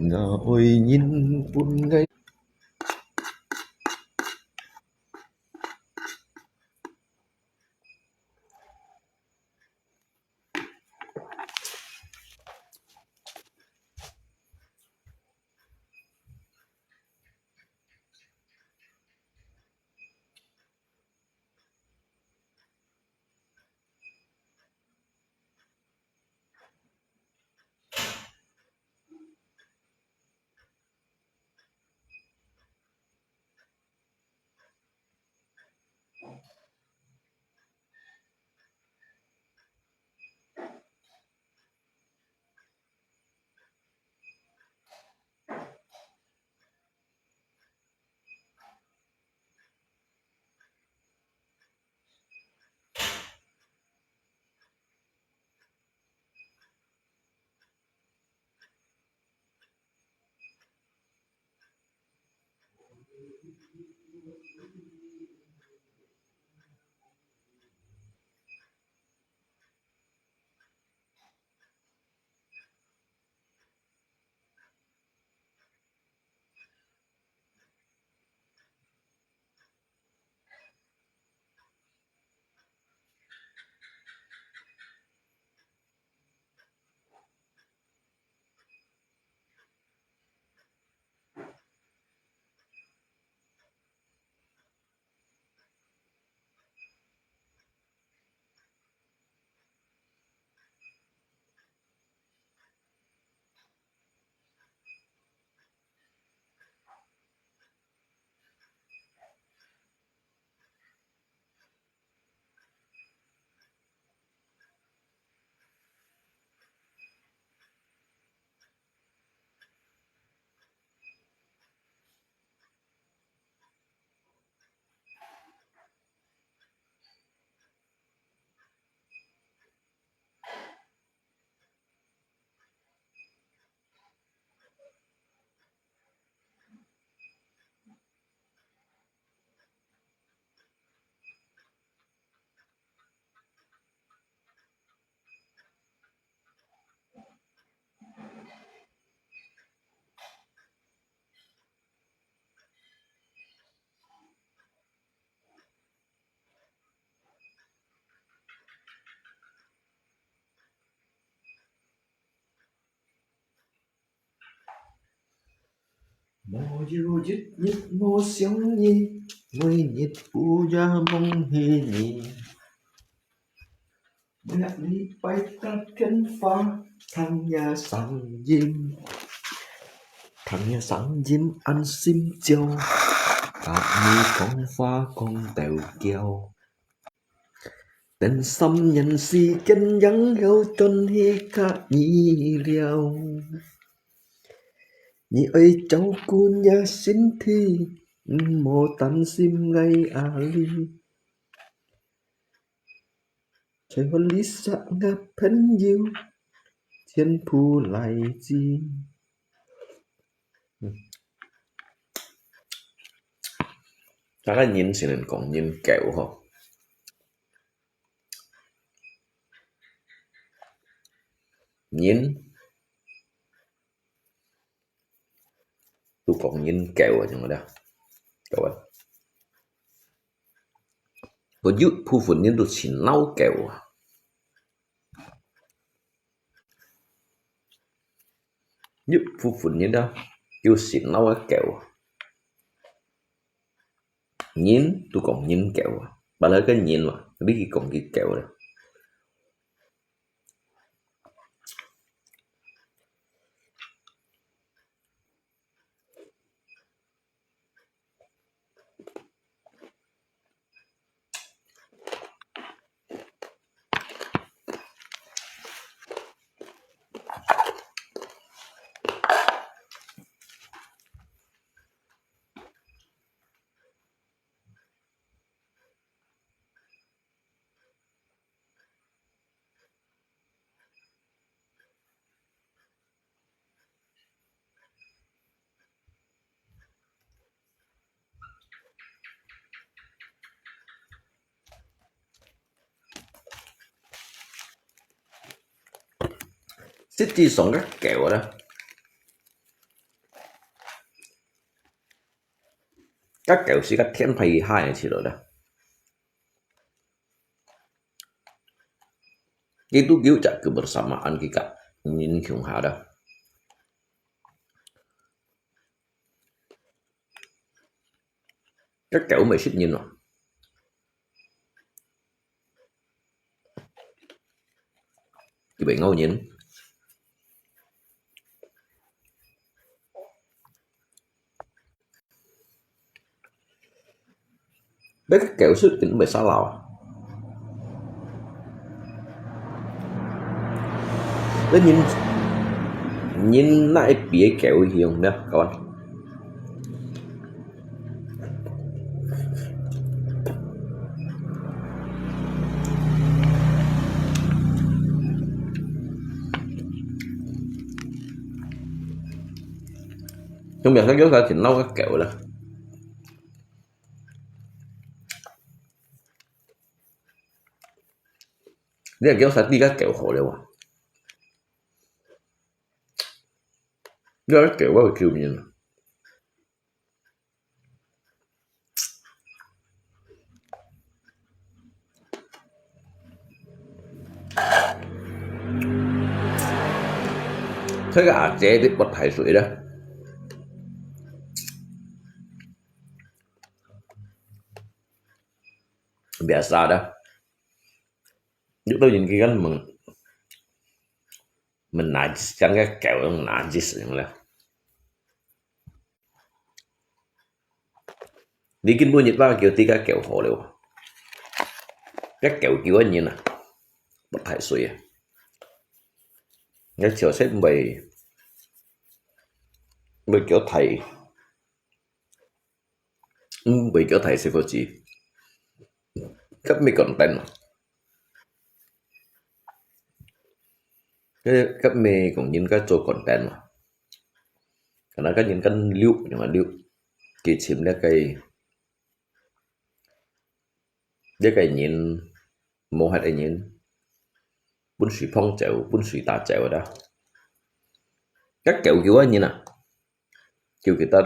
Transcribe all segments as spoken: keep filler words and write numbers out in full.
𠊎愛人分𠊎。無有一日無想你，每日晝夜夢起你。每禮拜打電話，聽你聲音，聽你聲音恁心焦，佮你講話講到噭。 等三年時間，然後轉去佮你尞。你愛照顧若身體，毋好擔心𠊎壓力。在屋裡識个朋友，全部來自 大家人先來講人狗吼。人，都講人狗啊，像个啦，狗啊。有部分人都盡惱狗啊。 有部分人啊，有盡惱个狗啊。人都講人狗啊，別个人嘛，你去講佢狗咧。 實際上个狗咧，該狗係該天派下个去了啦。Itu juga kebersamaan kita人共下啦。該狗毋係食人哦。 佢會咬人。該狗食人毋會使老啊。該人，人哪會比狗凶呢？各位。 Yang biasa kita kenal ke kẹo lah. Dia kẹo sati ka kẹo hổ liao à. Dia kẹo wa kiu min. Thế cái ả chế thì bật thải sủi đó. Biasa đó. Lúc đó nhìn cái gắn mừng. Mình nãy chẳng cái kẹo, mình nãy chỉ sự là. Đi kinh bố nhiệt ba kiểu tí cái kẹo hổ liu. Cái kẹo kiểu anh nhìn à. Bật thải sủi à. Cái chiều xếp bày, bày kiểu thầy. Ừm, bày kiểu thầy sẽ có gì. Cấp mi content mà. Cái cấp mi cũng nhìn cái chỗ content mà. Karena cái nhìn cái liu, nhưng mà liu. Kì chìm cái cái, cái cái nhìn, mô hết cái nhìn. Bún sủi phong chéo, bún sủi ta chéo đó. Các kiểu kiểu anh nhìn à. Kiểu kita,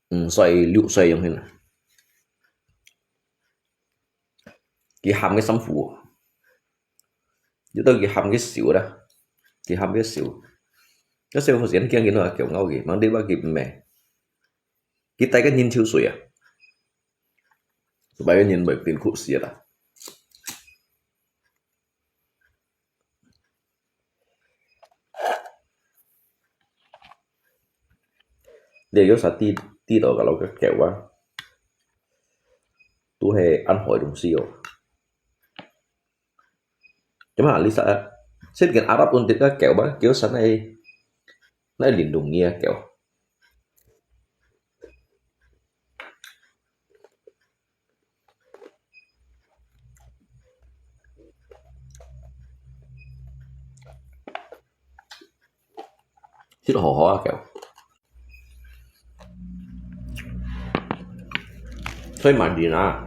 ừm, xoay liu xoay yang hin. Kì hàm cái sắm phủ. Chứ tôi kì hàm cái xỉu đó. Kì hàm cái xỉu. Cái xỉu phủ diễn kiang kì nó kiểu ngau kì, mang đi ba kì mè. Kì tay cái nhìn chiếu sủi à. Tụi bay cái nhìn bởi tin khổ xỉa đó. Để có sao tí, tí đó cả lô các kẹo quá. Tôi hay ăn hỏi đồng xíu. Chứ mà lý sao, xếp cái Arab ôn tịch các kẹo bá, kiểu sao này, này liền đồng nghĩa kẹo. Xít hổ hổ kẹo. Thôi mà đi nè.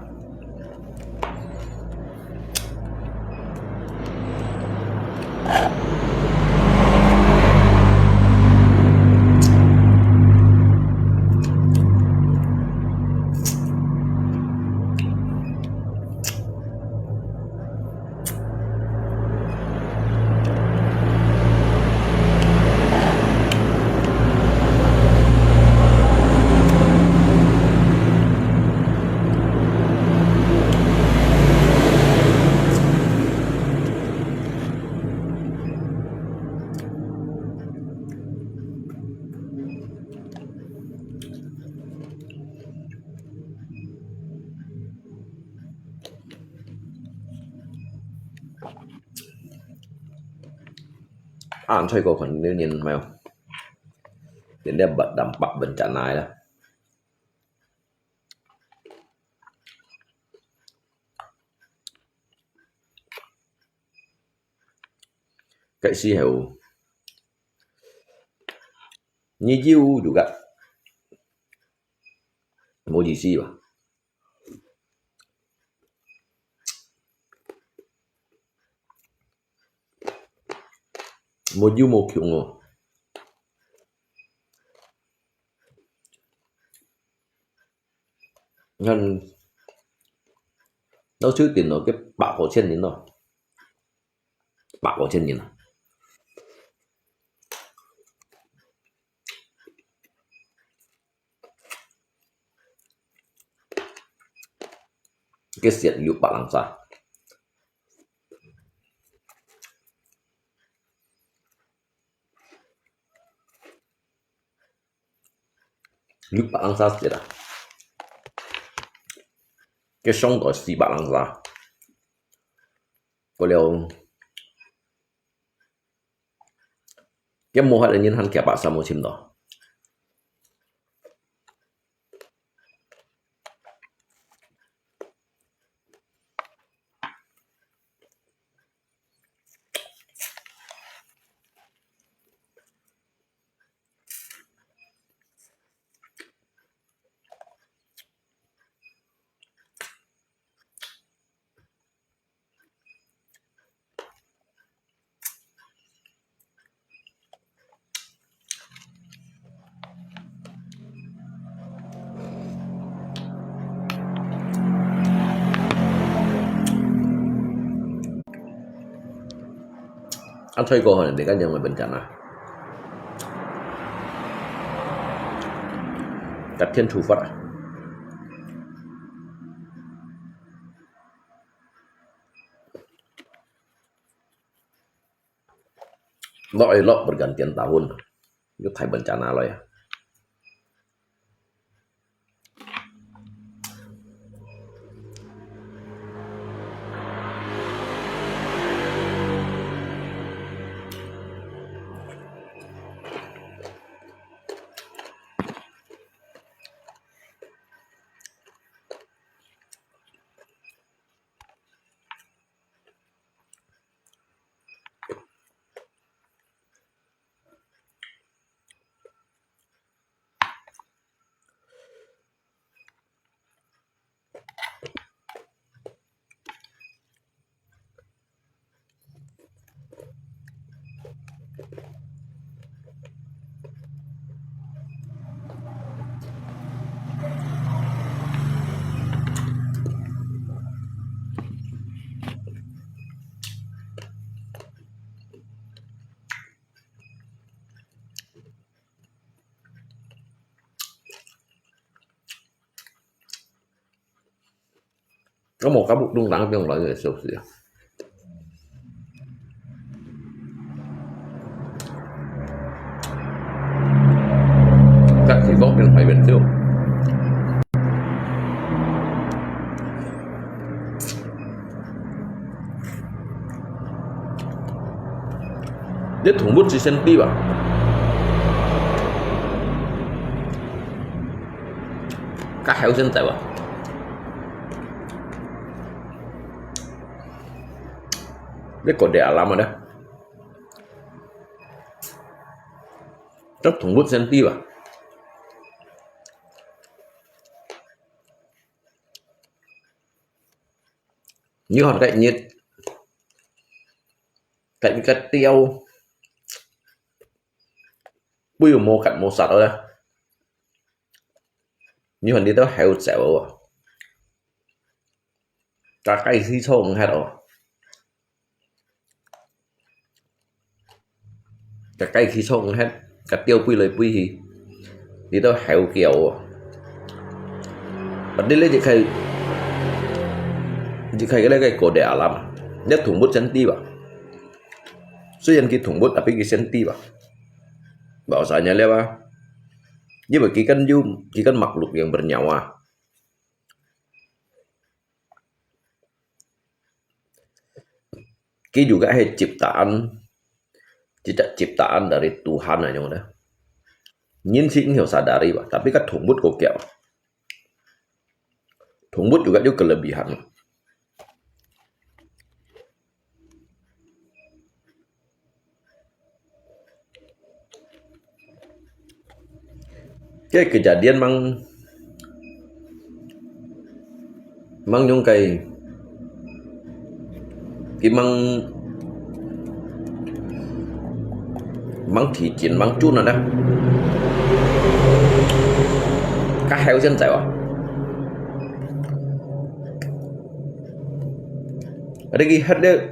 Ăn thôi có phần đương nhiên mà. Đến đây bật đầm bật bên trả nai đó. Cái xí hẹo. Như diu juga. Mô gì xí bà. Mô diu mô kiu ngô. 你看，老手電腦个百五千人咯，百五千人啊。个線有百零三，有百零三線啊，个上到四百零三，過了，个無法个人還幾百三無尋到。 啊，再過吼，你看兩位文章啊，隔天出發啊。 Lok eh lok, bergantian tahun. Yuk thai bencana lo ya. Kamu kabuk dong tang piang lai ya, siap siap. Kat si kok piang hai ben siu. Dia thùng bút chỉ senti ba. Cá heo senti ba. Dia kode alam ada. Chắc thùng bút senti ba. Như hòn gạch nhiệt. Gạch cái tiêu. Bây giờ mua gạch mua sạch rồi đó. Như hòn đi tới heo chèo rồi. Cả cây xí xô cũng hết rồi. Cái cây khi sông hết, cái tiêu pui lời pui hi. Đi tao héo kiều. Bật đi lấy chỉ khai, chỉ khai cái lấy cái cổ đẻ lắm. Nhất thùng bút senti ba.雖然佢thùng bút tapi佢senti ba. Bahasanya lewat. Dia bagi kan you, dia kan makhluk yang bernyawa. Ki juga hai ciptaan, cipta-, ciptaan dari Tuhan aja dah. Nyin sih nggak sadari ba, tapi kan thùng bút kok kiau. Thùng bút juga juga kelebihan. Cái kejadian mang, mang những cái, cái mang, mang thị trấn, mang chun à đó. Cá heo chân chạy à? Ada ki hat le,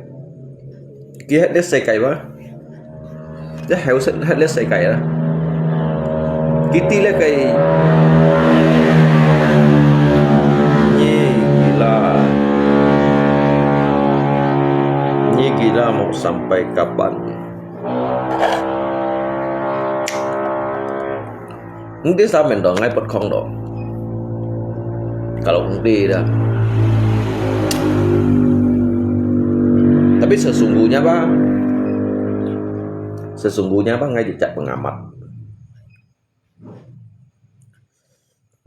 ki hat le sekai ba. Dah hau set hat le sekai lah. Kita le kai ni gila. Ni gila mau sampai kapan? Enti sa mendong ngai pot khong do. Kalau enti dah. Tapi sesungguhnya ba, sesungguhnya ba ngai cicak pengamat.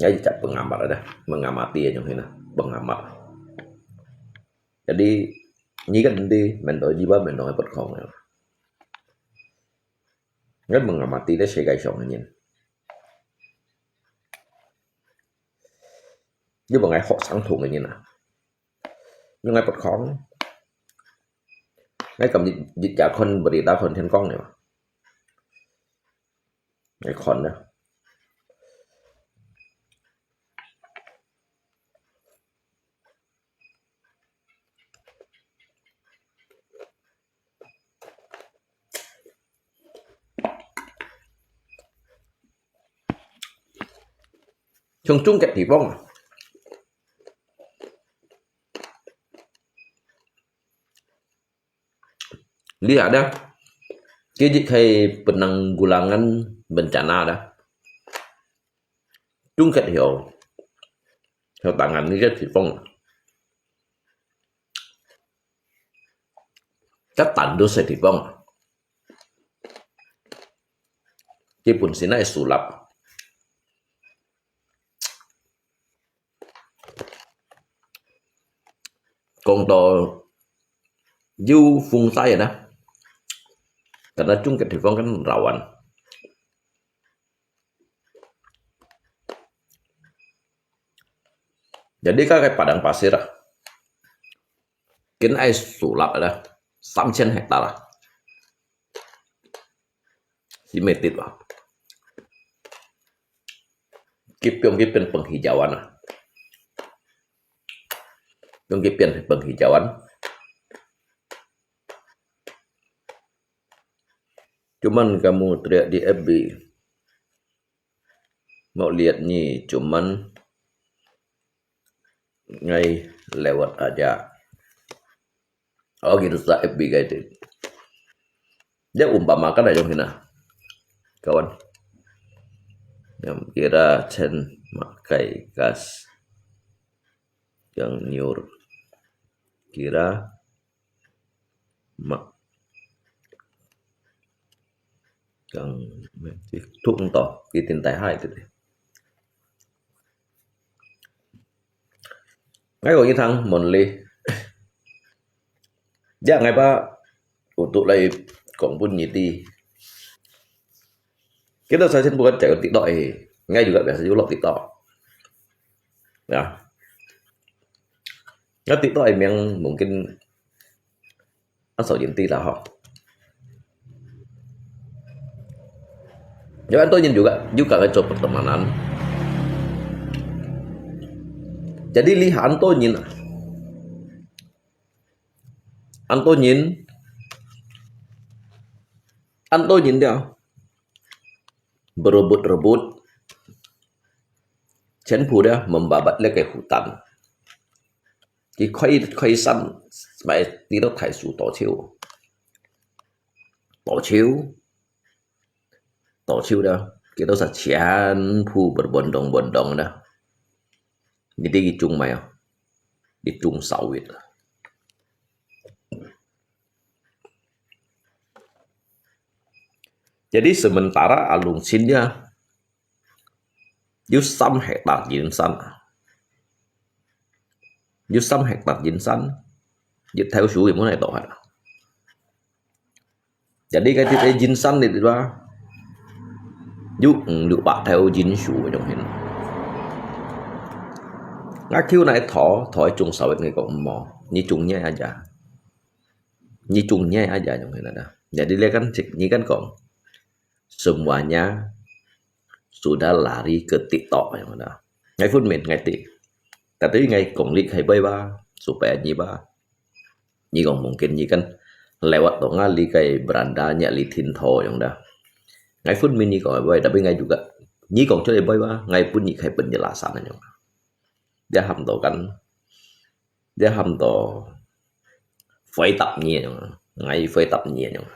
Ngai cicak pengamat ada, mengamati aja hina, pengamat. Jadi, ni kan enti mendong jiwa mendong ngai pot khong. Ngai mengamati le sekai song nyen. Ni ba ngai hok sang thung nyen ah. Ni ngai pot khong. Ngai kam jit jit ja khon berita khon thian kong ni. Ngai khon na. Trong chung ket地方啊。Lihat dah, kejit hai penanggulangan bencana dah. Chung ket hiu, hiu tangan ni ket地方。 Chắc chắn都係地方。佢本身係樹立。講到有風災啦，但係中國地方kan rawan。 Jadi ka cái padang pasir啊，佢愛樹立啦，三千hektar啊，si metit啊，佢變佢變 penghijauan啊，變佢變 penghijauan。Cuman kamu teriak di F B. Mau lihat ni, cuman ngai lewat aja. Oh, gitu sa F B guys. Dia umpamakan aja hina. Kawan. Yang kira chen makai gas. Yang nyur. Kira Mak. Kang thuk to, ki tin tai hai tu. Ngai ko ni thang mon li. Ya ngai ba, untuk lai kong pun ni ti. Kita sa chen bukan cakap TikTok eh. Ngai juga biasa juga TikTok. Ya. Ngai TikTok eh yang mungkin asal yang tidak ha. Jadi 很多人 juga juga 在做 pertemanan. Jadi lihat 很多人，很多人，很多人的 berebut-rebut，全部的 membabat 那个 hutan。佢開開山，買幾多大樹多少，多少，多少的，佢都係全部 berbondong-bondong 的。你哋去種咩啊？你種 sawit。 Jadi sementara alung sin dia, yu sam hektar jin san. Yu sam hektar jin san, yu thêu sù yu mun hai to hat. Jadi cái tít jin san đi ba, yu yu ba thêu jin sù trong hin. Ngak kiu nai thọ, thọ chung sawit ngai kong mo, ni chung nhai aja. Ni chung nhai aja trong hin ada. Jadi le kan cik ni kan kong. Semuanya sudah lari ke TikTok yang ada. Ngai phun min ngai ti. Tapi ngai kong lik hai bai ba, supaya ni ba. 你講mungkin你kan lewat到ngali kay beranda nya li thin tho yang dah. Ngai phun min ni kong bai, tapi ngai juga ni kong choi bai ba, ngai pun ni khai pun jelasan yang. Dia ham to kan, dia ham to fai tap ni yang, ngai fai tap ni yang.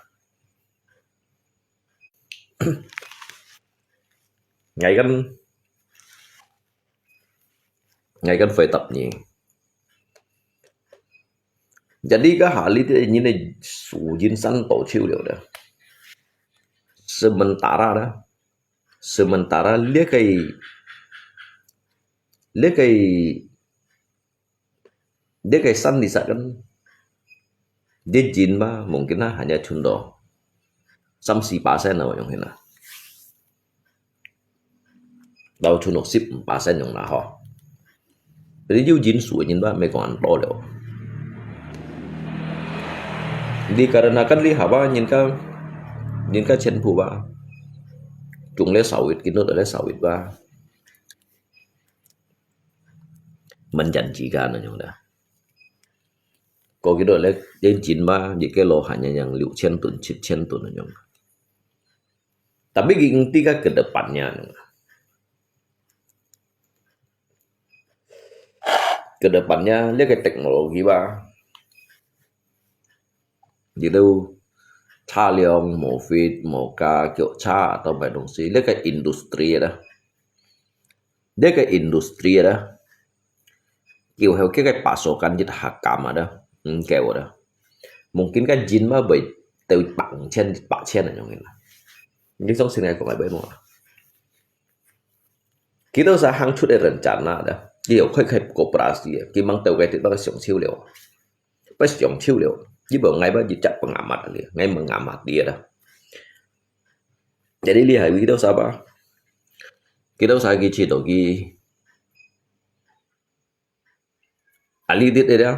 Ngai kan, ngai kan fai tap ni. Jadi ka hali te ni ne su jin san to chiu liu de. Sementara da, sementara lia kai, lia kai, lia kai san di sa kan. Dia jin ba, mungkin na hanya chun do. Sam si persen na yung hina. Tau chun nok sip persen yung na ho. Jadi yu jin su jin ba, me kong an to liu. Di karena kan li ha ba, nyin ka, nyin ka chen pu ba. Chung le sawit, kinut le sawit ba. Menjanjikan na yung da. Ko kinut le, ye jin ba, ye ke lo hanya yang liu chen tun, chit chen tun na yung. Tapi ging ti ka ke depannya. Ke depannya, lia ke teknologi ba. Di tu, cha liong, mo fit, mo ka, kio cha, atau bai dong si. Lia ke industri da. Lia ke industri da. Kio heo ke ke pasokan jit hakam da. Hmm, kio da. Mungkin ka jin ba bai tau pang chen, pa chen na yung ina. Ni song sin ngai kong ai bai mo. Kita sa hang chut e rencana da. Dia khoi khai koperasi ya. Kimang tau kai ti ba siong chiu liu. Ba siong chiu liu. Ni ba ngai ba ji chak pengamat dia. Ngai mengamat dia da. Jadi li hai kita sa ba. Kita sa ki chi to ki. Ali dit dia.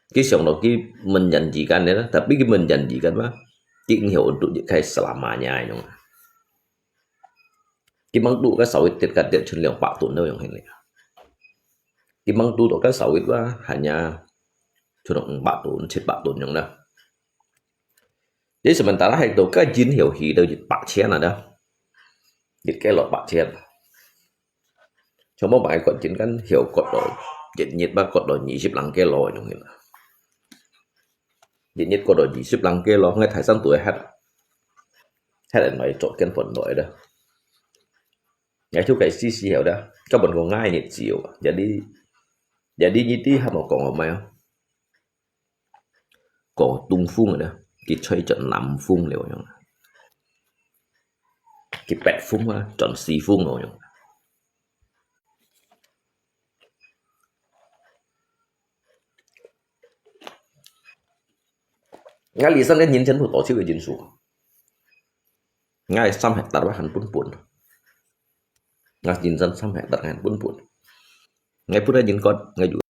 Ki siong to ki menjanjikan dia. Tapi ki menjanjikan ba. Ki ngiau untuk di kai selamanya yung. Kimang tu ka sawit tit ka tit chun liang pak tun liu yung hin liu. Kimang tu to ka sawit ba hanya chun liang pak tun, chit pak tun yung na. Jadi sementara hai to ka jin hiu hi to jit pak chen na da. Jit ke lo pak chen. Chong mo bai kot jin kan hiu kot lo. Jit nyit ba kot lo ni sip lang ke lo yung hin. Jit nyit kot lo ni sip lang ke lo, ngai thai san tu het. Het en mai chok ken pon noi da. Ngai thu kai si si hiu da. Ka pon ko ngai ni chiu. Jadi, jadi ni ti ha mo kong mai. Ko tung fung da. Ki choi chon nam fung liu yung. Ki pet fung a, chon si fung lo yung. Nga li san ke nyin chen pu to chiu ke jin su. Nga sam hektar ba han pun pun. Nga jin san sam hektar han pun pun. Ngai pun a jin kot, ngai ju